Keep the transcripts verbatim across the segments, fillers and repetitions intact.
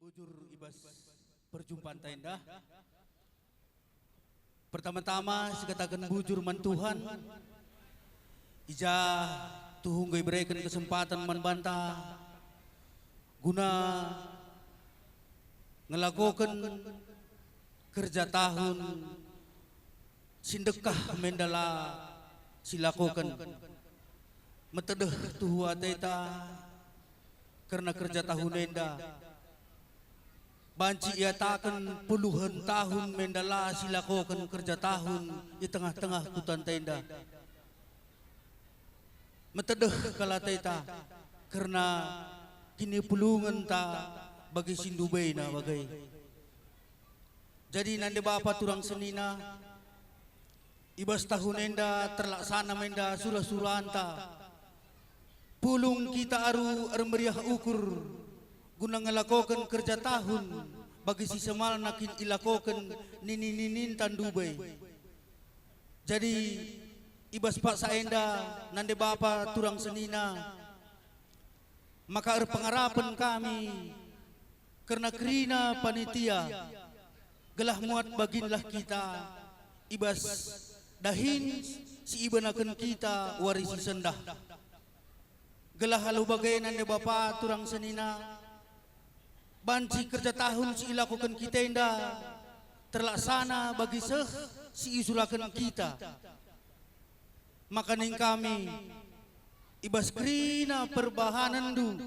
Bujur i bas perjumpanta enda. Pertama-tama sikataken bujur man Tuhan, i ja tuhu enggo ibereken kesempaten man banta guna ngelakoken kerja tahun si ndekah mendala silakoken. Metedeh tuhu ateta kerna kerja tahun enda. Banci iataken puluhen tahun mendala silakoken kerja tahun i tengah-tengah kutanta enda. Metedeh kal ateta kerna kinipulungenta bagi si ndubaina bage. Jadi nande bapa turang senina, i bas tahun enda terlaksana menda sura-suranta. Pulung kita aru ermeriah ukur guna ngelakoken kerja tahun bagi si semalna kin ilakoken nini-nininta ndubai. Jadi, i bas paksa enda, nande bapa turang senina, maka erpengarapen kami kerna kerina panitia, gelah muat baginlah kita i bas dahin si ibenaken kita wari si sendah. Gelah alu bage nande bapa turang senina, banci kerja tahun si ilakoken kita enda terlaksana bagi seh si isuraken kita. Maka ning kami, i bas kerina perbahanenndu,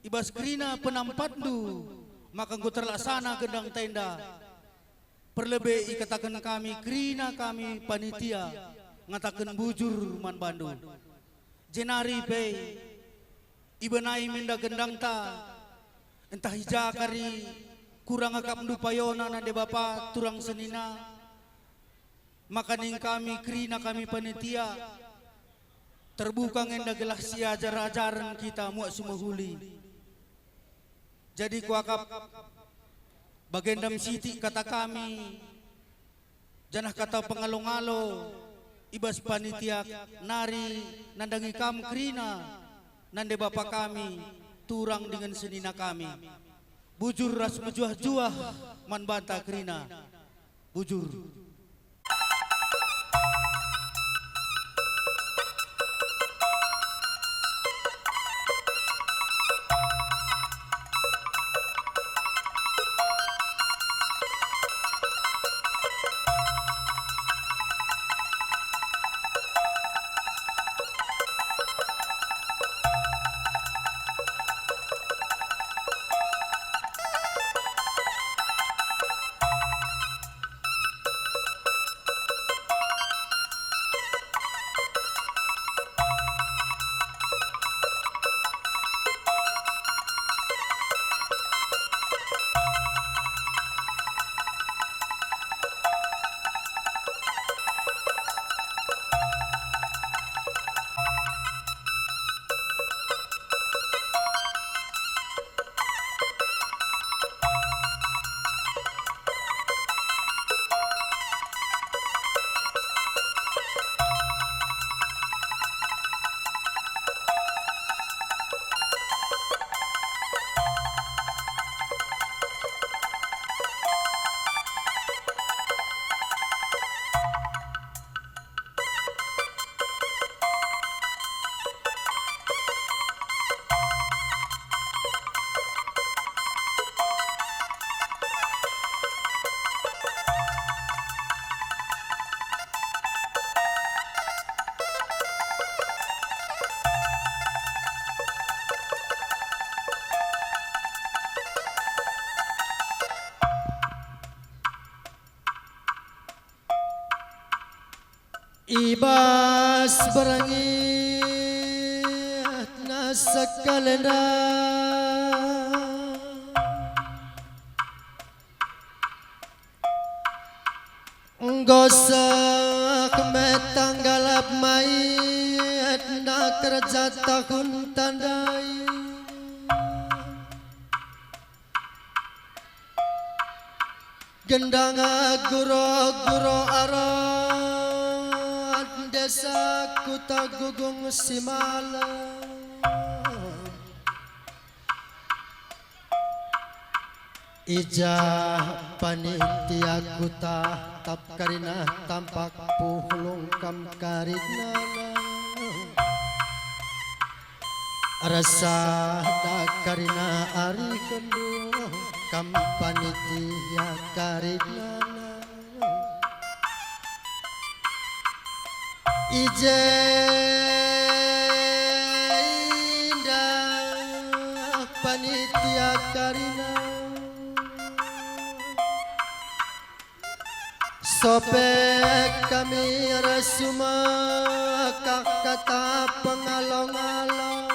i bas kerina penampatndu, maka enggo terlaksana gendangta enda. Perlebe ikataken kami kerina kami panitia ngataken bujur man bandu. Jenari pe ibenai menda gendangta, ntah i ja kari kurang akapndu payona nande bapa turang senina, maka ning kami kerina kami panitia, terbuka nge enda gelah siajar-ajaren kita muat si mehuli. Jadi kuakap bagenda me sitik kata kami, janah kata pengalo-ngalo i bas panitia nari nandangi kam kerina, nande bapa kami, turang dingen senina kami. Bujur ras mejuah-juah man banta kerina. Bujur. I bas berngi na sekalenda enggo seh me tanggal mai na kerja tahun tandai. Gendang guro-guro arah desa Kuta Gugung Simala. I ja panitia kutah tap karina tampak puhlung kam karinana. Rasa da karina ari kendu kam panitia karinana. I je indah panitia karina. Sope kami ras sumakah kata pengalong-along.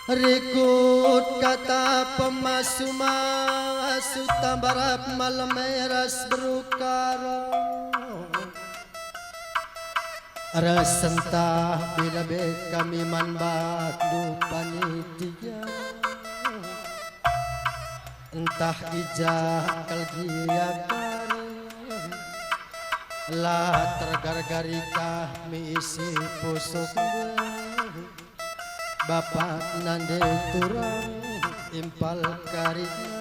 Rikut kata pemasu-masu tambarap malem ras berukaro. Ras sentah bila be kami man bandu panitia. Ntah i ja kal gia kari, la tergargari kami isi pusuh. Bapa nande turang impal karina.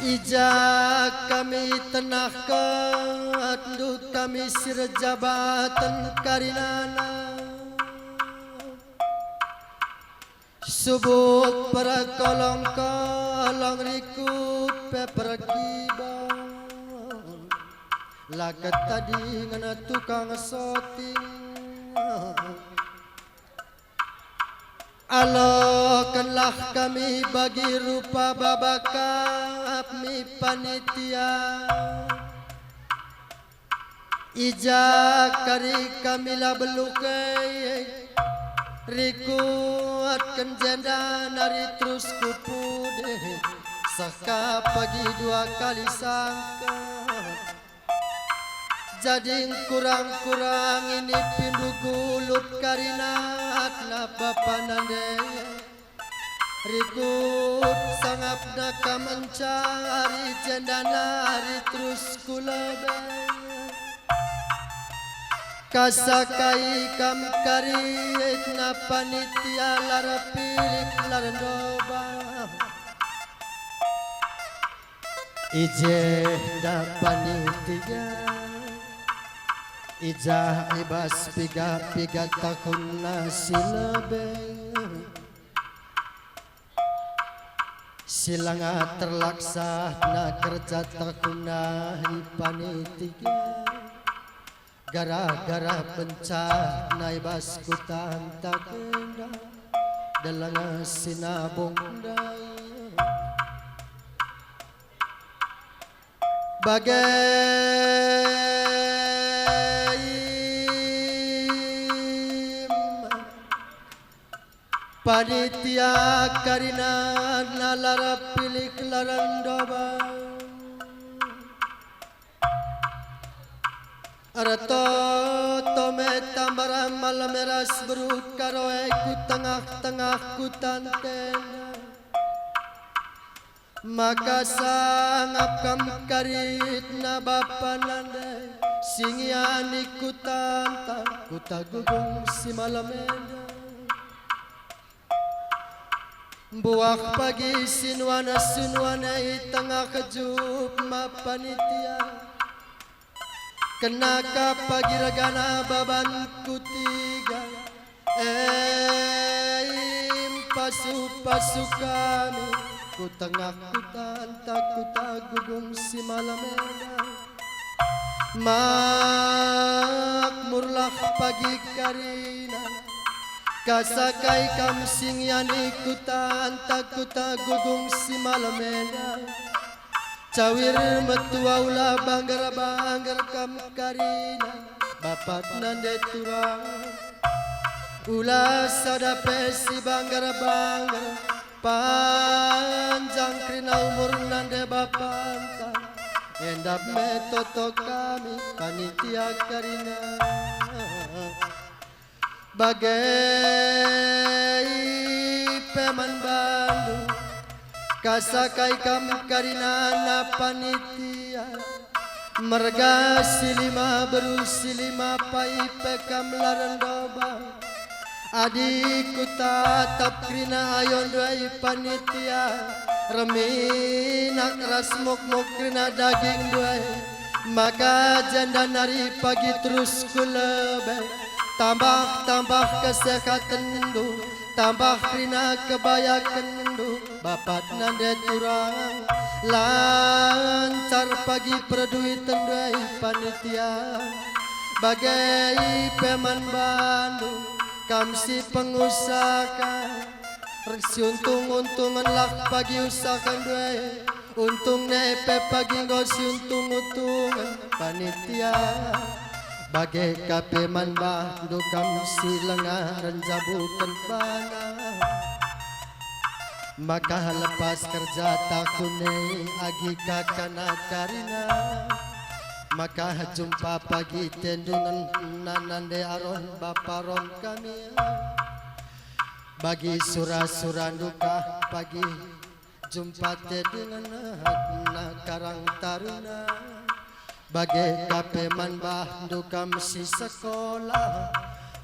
I ja kami tenahkenndu kami si erjabaten karinana. Subuk perkolong-kolong rikut pe pergibang. La ketadingen tukang soting. Alokenlah kami bagi rupa baba kami panitia. I ja kari kami la beluh e, rikutken jenda nari terus ku pudi, seh ka pagi dua kali sangkep. Jadi kurang-kurang ini pindu gulut karina atna bapa nande. Rikut sangapna kam mencari jenda nari terus ku lebe. Kasakai kam karitna panitia lar pilih lar ndoba. I jenda panitia, i ja i bas piga-piga tahunna si lebe, si langa terlaksana kerja tahunna i panitia. Gara-gara bencana i bas kutanta enda, deleng sinabung ndai. Bage im panitia karina nalar pilih lar ndoba. Ertoto me tambar malem ras berukaro e ku tengah-tengah kutanta enda. Maka sangap kam karitna bapa nande si ngiani kutanta, kuta Gugung si malem enda. Mbuah pagi sinuan-sinuan e i tengah juma panitia. Kena ka pagi regana baban kutiga, e impasu-pasu kami ku tengah kutanta kuta Gugung si malem enda. Makmurlah pagi karina, kasakai kam si ngiani kutanta kuta Gugung si malem enda. Cawir metua ula bangger-bangger kam karina, bapa nande turang. Ula sada pe si bangger-bangger, panjang kerina umur nande bapanta. Enda me toto kami panitia karina. Bage pe man bandu, kasakai kam karinana panitia, merga si lima beru si lima pai pe kam lar ndoba. Adi kutatap kerina ayondu ai panitia, reminak ras mukmuk kerina dagingndu ai, maka jenda nari pagi terus ku lebe. Tambah-tambah kesehatenndu, tambah kerina kebayakenndu, bapat nande turang, lancar pagi perduitenndu ai panitia. Bage pe man bandu, kam si pengusaha, siuntung-untungenlah pagi usahandu e, untung ne pe pagi enggo siuntung-untungen panitia. Bage ka pe man bandu kam si langa njabuken bana, maka lepas kerja tahun e agi kakana karina, maka jumpa pagi tendungen nande Aron bapa Ron kami. Bagi sura-surandu ka pagi jumpa tedingenna karang taruna. Bage ka pe man bandu kam si sekolah,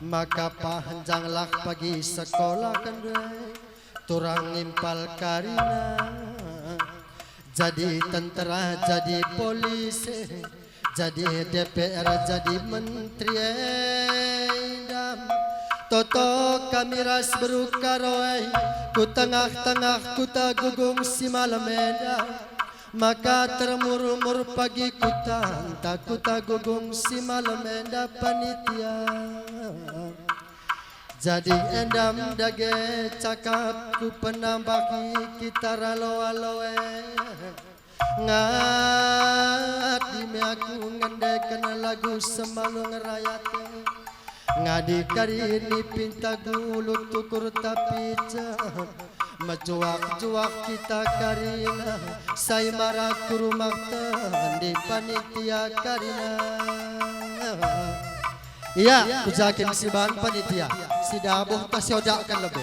maka panjanglah pagi sekolahkenndu e. Turang impal karina, jadi tentera, jadi polisi, jadi D P R, jadi menteri, enda. Toto kami ras beru Karo e ku tengah-tengah kuta Gugung si malem enda, maka termurmur pagi kutanta kuta Gugung si malem enda panitia. Jadi endam dage cakapku penambahi kita ralo-alo e. Ngadi me aku ngendeken lagu Semalung Rayat e. Ngadi kari nipinta guluk tukur tapi jam. Mejuak-juak kita karina, sai mara ku rumah tendi panitia karina. Ia, kujakin si ban panitia, si dabuh tah siodakken lebe.